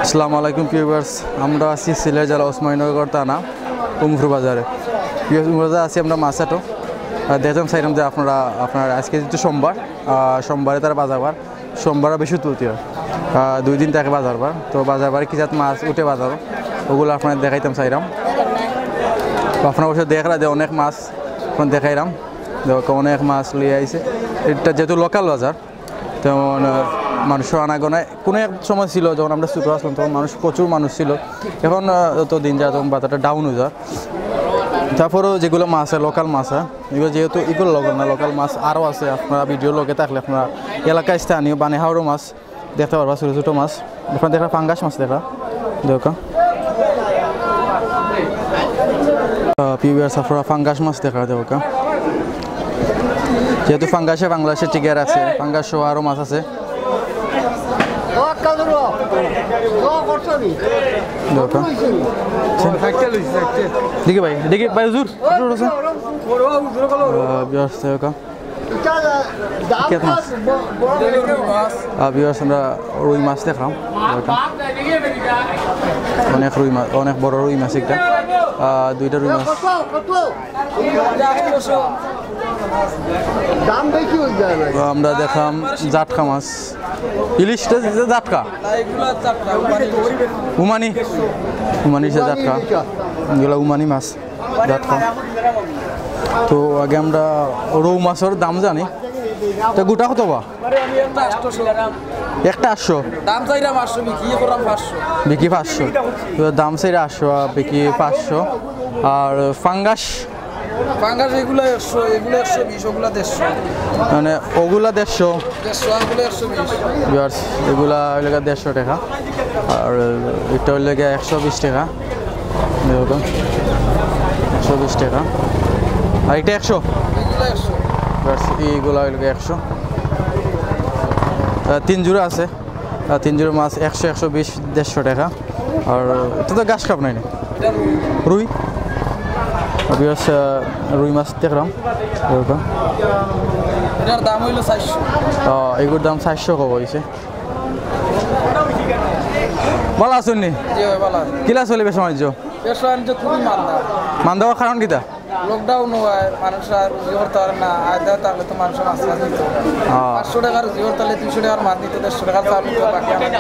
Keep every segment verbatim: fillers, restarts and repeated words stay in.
আসসালামু আলাইকুম প্রিয় ভিউয়ার্স, আমরা আছি সিলেট জেলা ওসমানীনগর থানা উমরপুর বাজারে। প্রিয় ভিউয়ার্স, আছি আমরা মাছ হাটো। আর দেখতাম চাইলাম যে আপনারা, আপনারা আজকে যেহেতু সোমবার, আহ, সোমবারে তার বাজার বার, সোমবার আর বৃহস্পতিবার, আহ, দুই দিন থাকে বাজার বার। তো বাজার বারে কি জাত মাছ উঠে বাজারো, ওগুলো আপনারা দেখাইতাম চাইলাম। তো আপনারা অবশ্য দেখরা যে অনেক মাছ আপনারা দেখাইলাম, দেখো অনেক মাছ লইয়া আইছে। এটা যেহেতু লোকাল বাজার, তেমন, আহ, মানুষের আনাগোনায় কোনো এক সময় ছিল, যখন আমরা ছোটো আসলাম, তখন মানুষ, প্রচুর মানুষ ছিল। এখন, আহ, যত দিন যায়, তখন বাজারটা ডাউন হয়ে যায়। তারপরেও যেগুলো মাছ আছে, লোকাল মাছ আছে, এগুলো যেহেতু এগুলো লোকাল না, লোকাল মাছ আরও আছে, আপনারা ভিডিও লগে থাকলে আপনারা এলাকায় স্থানীয় বানে হাওড়ো মাছ দেখতে পারবা, ছোটো ছোটো মাছ। আপনারা দেখা ফাঙ্গাস মাছ দেখা, দেখা। আহ, প্রিয় ভিউয়ার্স, আপনারা ফাঙ্গাস মাছ দেখা, দেখা। যেহেতু ফাঙ্গাসে বাংলাদেশে টিকিয়ার আছে, ফাঙ্গাস সহ আরও মাছ আছে। দেখো। দেখি ভাই, দেখি ভাই, হুজুর, হুজুর আছে। আহ, ভিউয়ার্স, দেখো। কি মাছ? আহ, ভিউয়ার্স, আমরা রুই মাছ দেখলাম। দেখো। অনেক রুই মাছ, অনেক বড় রুই মাছ একটা। আহ, দুইটা রুই মাছ। দাম বেশি হয়ে যায় ভাই। তো আমরা দেখলাম জাটকা মাছ, ইলিশটা যে জাটকা, উমানি, উমানি সে জাটকা, এগুলা উমানি মাছ, জাটকা। তো আগে আমরা রৌ মাছের দাম জানি, তো গোটা কত বা? একটা আটশো। একটা আটশো। দাম চাইরা পাঁচশো, বিক্রি করলাম পাঁচশো। বিক্রি পাঁচশো। তো দাম চাইরা আটশো, আর বিক্রি পাঁচশো। আর ফাঙ্গাস? ফাঙ্গাস এগুলা একশো, এগুলা একশো বিশ, ওগুলা দেড়শো। মানে ওগুলা দেড়শো। দেড়শো, আর ওগুলা একশো বিশ। ভিউয়ার্স, এগুলা হইলো গিয়া দেড়শো টাকা। আর এটা হইলো গিয়া একশো বিশ টাকা। দেখো, একশো বিশ টাকা। আর এটা একশো? এগুলা একশো। ভিউয়ার্স, এইগুলা হইলো গিয়া একশো। আহ, তিন জোড়া আছে। আহ, তিন জোড়া মাছ একশো, একশো বিশ, দেড়শো টাকা। আর এটা তো ঘাস কাপ নাই না? রুই। ভিউয়ার্স, আহ, রুই মাছ দেখলাম। এরকম। এটার দাম হইলো চারশো। আহ, এগুর দাম চারশো কব হইছে। ভালা আছইন নি? জি ভাই, ভালা আছি। কিলা চলে ব্যবসা বাণিজ্য? ব্যবসা বাণিজ্য খুবই মান্দা। মান্দা অওয়ার কারণ কিতা? লকডাউন অওয়ায় মানুষ আর রুজি করতে পারে না, আয় দায় থাকলে তো মানুষ মাছ মাছ নিত। হ্যাঁ। পাঁচশো টাকার রুজি করতে পারলে দুইশো টাকার মাছ নিত, দেড়শো টাকার চাল নিত, বাকি আমরা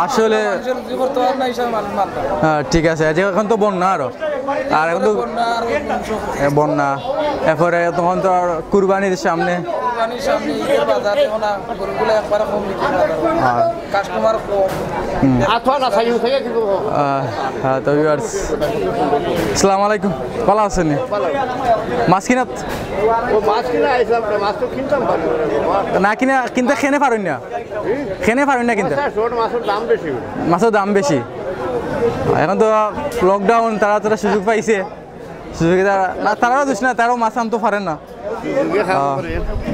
আসলে মানুষের রুজি করতে পারে না, হিসাবে মানুষ মান্দা। হ্যাঁ, ঠিক আছে, এই যে এখন তো বন্যা আরো, আর এখন তো বন্যা আরো ধ্বংস। এ, বন্যা, এরপরে তখন তো আর কুরবানির সামনে। কুরবানির সামনে, ঈদের বাজার, এখন আর গরুগুলো একবারে কম বিক্রি হয়। হ্যাঁ। কাস্টমার কম। হুম। আহ, হ্যাঁ, তো ভিউয়ার্স, আসসালামু আলাইকুম, ভালা আছইন নি? মাছ কিনাত? ও মাছ কিনা আইছিলাম, মাছ তো কিনতাম পারি না। না কিনা, কিনতে কেনে পারইন না? কেনে পারইন না কিনতে? আচ্ছা, ছোট মাছের দাম বেশি। মাছের দাম বেশি। এখন তো লকডাউন, তারা তারা সুযোগ পাইছে। সুযোগে তারা, না, তারাও দোষ না, তারাও মাছ আনতে পারে না। আহ,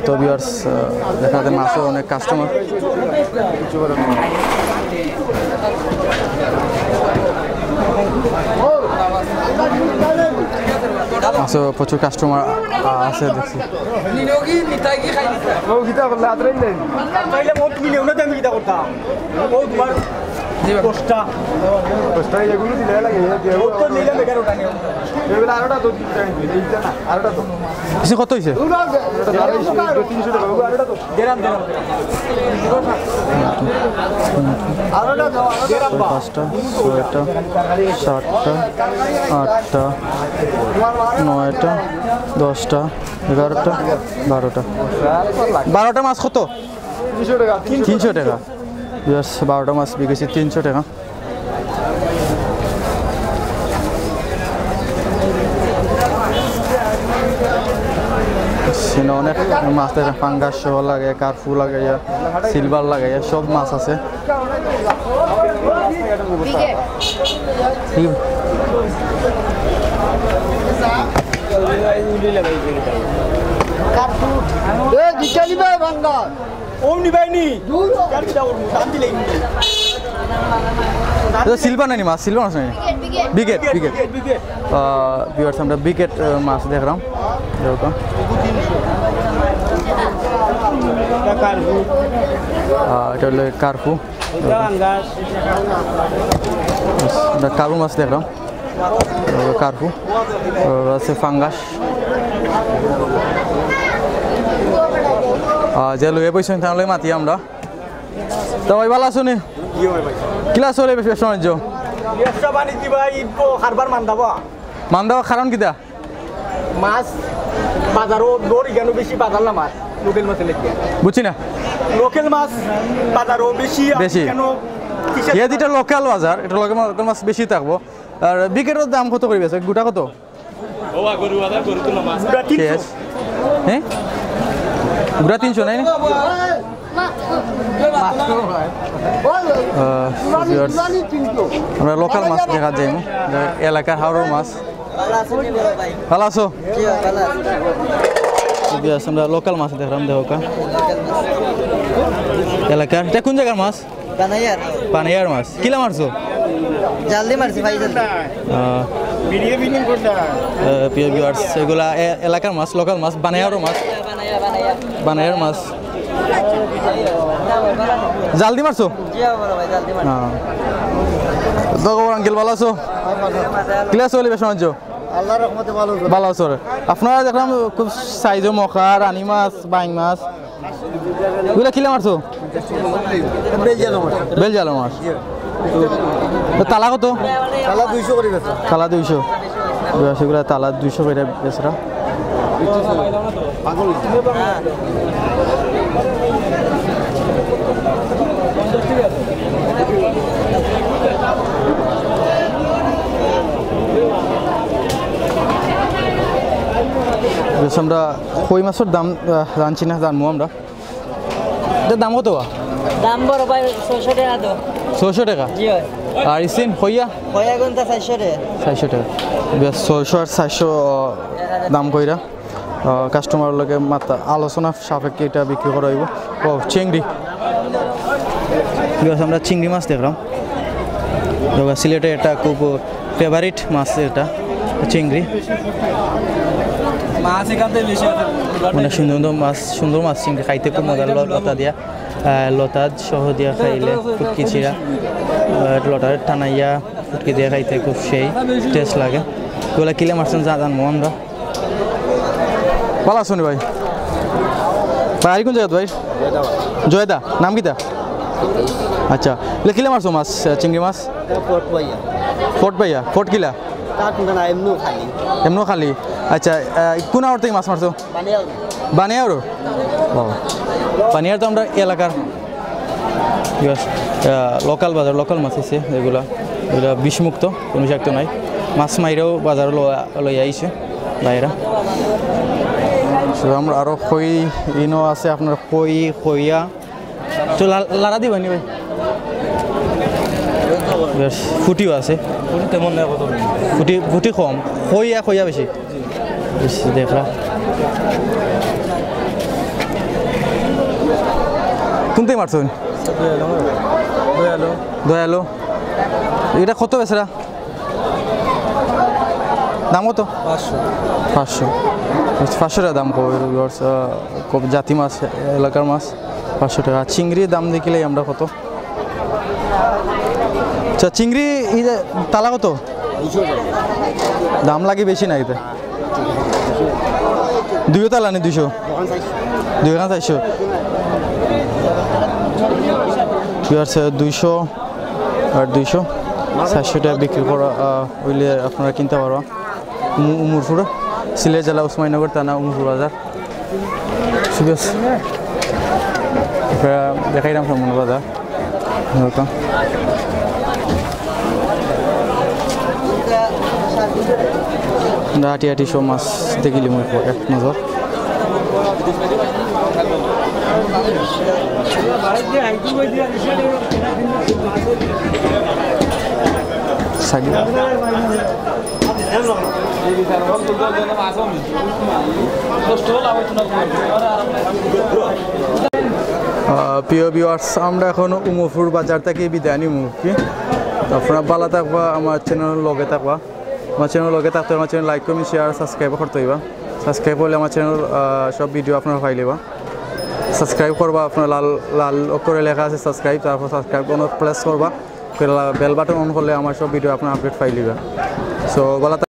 তো ভিউয়ার্স, আহ, দেখা যায় মাছও অনেক কাস্টমার। মাছও প্রচুর কাস্টমার, আহ, আছে দেখছি। ও কিতা করলে আদরে নেই। তাইলে মোট মিলে ওনাতে আমি কিতা করতাম? ও তোমার দশটা। দশটা এগুলো দিলে লাগে, এ দিয়ে ও তো নিলাম বেকার ওটা নিয়ে। এগুলো আরোটা তো দিতে চাই, এইটা না, আরোটা তো। কিছু কত হইছে? আরোটা তো আড়াইশো, তিনশো টাকা, ওগুলো আরোটা তো। দেরাম, দেরাম। পাঁচটা, ছয়টা, সাতটা, আটটা, নয়টা, দশটা, এগারোটা, বারোটা। বারোটা মাছ কত? তিনশো টাকা। তিনশো টাকা। ভিউয়ার্স, বারোটা মাছ বিকেছে তিনশো টাকা। সিনো অনেক মাছ আছে, ফাঙ্গাস সহ লাগে, কার্পু লাগে, ইয়া, সিলভার লাগে, ইয়া, সব মাছ আছে। কি? এ, দিতে নিবে ভাঙ্গা। ওম নিবাইনি। দূর। কার কিতা করবো? দাম দিলে এই নিবে। এটা সিলভার নানি মাছ, সিলভার মাছ নানি? Brigade, brigade. Brigade, brigade. Brigade. আহ, ভিউয়ার্স, আমরা ব্রিগেড, আহ, মাছ দেখলাম। দেখো। এটা কার্পু। আহ, এটা হলো কার্পু। এটা কার্পু মাছ দেখরাম, কার্পু, আছে ফাঙ্গাস। আহ, যে লইয়া বইছইন, তার লগে মাতি আমরা। তো ভাই, ভালা আছো নি? কিলা চলে ব্যবসা বাণিজ্য? ব্যবসা বাণিজ্য ভাই, ইবো কারবার মান্দা বা। মান্দা বা কারণ কিতা? মাছ বাজারো দর ইখানো বেশি, বাজার না মাছ, লোকাল মাছ লেগে। বুঝছি না। লোকাল মাছ বাজারো বেশি, আর বেশি। ইখানো কিসের এ যেটা লোকাল বাজার, এটা লোকাল মা-, লোকাল মাছ বেশি থাকবো। আর বিকেটর দাম কত করি বেচো? গুটা কত? গুটা তিনশো। শেষ। হ্যাঁ? গুটা তিনশো নাই না? আহ, viewers, আমরা লোকাল মাছ দেখাত যাইমু। এলাকার হাওরর মাছ। ভালা আছো? Viewers, আমরা লোকাল মাছ দেখরাম, দেখো কা। এলাকার, এটা কোন জাগার মাছ? বানাইয়ার। বানাইয়ার মাছ। কিলা মারছো? জালদি মারছি ভাই, জালদি। আহ, আহ, প্রিয় viewers, এগুলা এ-, এলাকার মাছ, লোকাল মাছ, বানাইয়ারও মাছ। বানাইয়ার মাছ। জালদি মারছো? জি, হ্যাঁ, বড় ভাই, জালদি মারছি। হ্যাঁ। তো খবর আঙ্কেল, ভালা আছো? কিলা চলে ব্যবসা বাণিজ্য? আল্লাহর রহমতে ভালা আছি। ভালা আছো রে? আপনারা দেখলাম খুব সাইজো মখা, রানী মাছ, বাইং মাছ। এগুলা কিলা মারছো? বেলজিয়াম মাছ। বেলজিয়াম মাছ। তো তালা কত? তালা দুইশো করি বেচা। তালা দুইশো। এগুলা তালা দুইশো করি বেচরা। আমরা কই মাছর দাম, আহ, জানছি না, জানমু আমরা। এটার দাম কত বা? দাম বড় ভাই ছয়শো টাকা তো। ছয়শো টাকা? জি ভাই। আর ইসিন কইয়া? কইয়া গুনতা চারশো টাকা। চারশো টাকা। বেশ, ছয়শো আর চারশো, আহ, দাম কইরা। আহ, কাস্টমার লগে মাত্র আলোচনা সাপেক্ষে এটা বিক্রি করা হইব। ও, চিংড়ি। বেশ, আমরা চিংড়ি মাছ দেখলাম। দেখো, সিলেটে এটা খুব ফেভারিট মাছ এটা, চিংড়ি। মাছ এখান থেকে বেশি আছে। মানে সুন্দর সুন্দর মাছ, সুন্দর মাছ চিংড়ি খাইতে খুব মজা, ল-, লতা দিয়া, আহ, লতা সহ দিয়া খাইলে ফুটকি চিরা, আহ, লতার টানাইয়া ফুটকি দিয়া খাইতে খুব সেই টেস্ট লাগে। এগুলা কিলা মারছেন যা জানবো আমরা। ভালা আছো নি ভাই? ভাই, আরি কোন জাগাত ভাই? জয়দা। নাম কিতা? আচ্ছা, এগুলা কিলা মারছো মাছ, আহ, চিংড়ি মাছ? ফোর্ট ভাইয়া। ফোর্ট ভাইয়া, ফোর্ট কিলা? তার কোনো না, এমনিও খালি। এমনিও খালি। আচ্ছা, আহ, কোন আওর থেকে মাছ মারছো? বানিয়ার। বানিয়ার? ও। বানিয়ার তো আমরা এলাকার, ঠিক আছে। আহ, লোকাল বাজার, লোকাল মাছ আছে এগুলা। এগুলা বিষমুক্ত, কোনো বিষাক্ত নাই। মাছ মাইরেও বাজারো লইয়া, লইয়া আইছে বাইরা। তো আমরা আরো কই ইনো আছে, আপনার কই, কইয়া। তো লা-, লাড়া দিবা নি ভাই? বেশ, ফুটিও আছে। ফুটি তেমন নাই, কত? ফুটি, ফুটি কম। কইয়া, কইয়া বেশি। বেশ, দেখরা। কোনটাই মারছো? দয়ালু। দয়ালু। দয়ালু। এটা কত বেচরা? দাম কত? পাঁচশো। পাঁচশো। পাঁচশো টাকা দাম কই, viewers, আহ, খুব জাতি মাছ, এলাকার মাছ, পাঁচশো টাকা। আর চিংড়ির দাম দেখিলে আমরা কত? আচ্ছা, চিংড়ি এই যে তালা কত? দুইশো টাকা। দাম লাগে বেশি না এতে? দুইও তালা নি দুইশো? দুইখান চারশো। দুইখান চারশো। ঠিক আছে, দুইশো আর দুইশো। চারশো টাকা বিক্রি করা, আহ, হইলে আপনারা কিনতে পারবা। উম-, উমরপুর, সিলেট জেলা, উসমানীনগর থানা, উমরপুর বাজার। ঠিক আছে, আপনারা দেখাইলাম সম্পূর্ণ বাজার। Welcome. আটি আটি সব মাছ দেখিলিমু এক নজর। সাইডে। আহ, প্রিয় viewers, আমরা এখন উমরপুর বাজার থাকি বিদায় নিমু, কি? আপনারা ভালা থাকবা, আমার channel-র লগে থাকবা। আমার channel-র লগে থাকতে আমার channel like, comment, share, subscribe করতে হইবা। Subscribe করলে আমার channel, আহ, সব video আপনারা পাইলিবা। সাবস্ক্রাইব করবা, আপনার লাল লাল অক্ষরে লেখা আছে সাবস্ক্রাইব, তারপর সাবস্ক্রাইব অন প্রেস করবা, বেল বাটন অন করলে আমার সব ভিডিও আপনার আপডেট পাইলিবা। সো ভালো